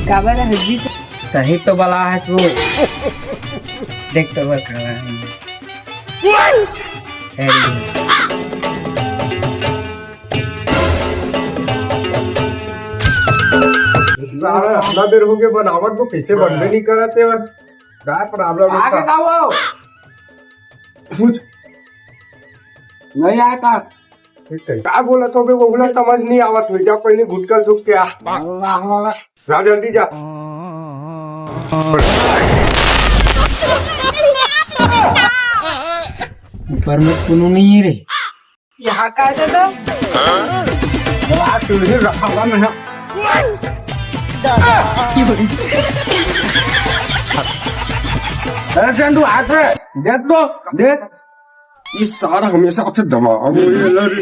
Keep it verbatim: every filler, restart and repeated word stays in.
काबर हजी? सही तो बला है तू। देख तो बर खड़ा है। है। सारा इतना देर हो गया बनावट तो कैसे बनबे नहीं करत है। और क्या प्रॉब्लम है आगे का? का वो? पूछ। नहीं आया का? ठीक है। का बोला तो बे, वो बोला समझ नहीं आवत हो, जा पहले घुटका झुक के आ। वाह, वाह, वाह। जा जल्दी जा। ऊपर में कोनो नहीं है रे। यहाँ का है दादा? आज तुझे रखा हुआ मैं। अरे चंदू, हाथ रे, देख तो, देख। ये सारा हमेशा अच्छे दबा, अब ये लड़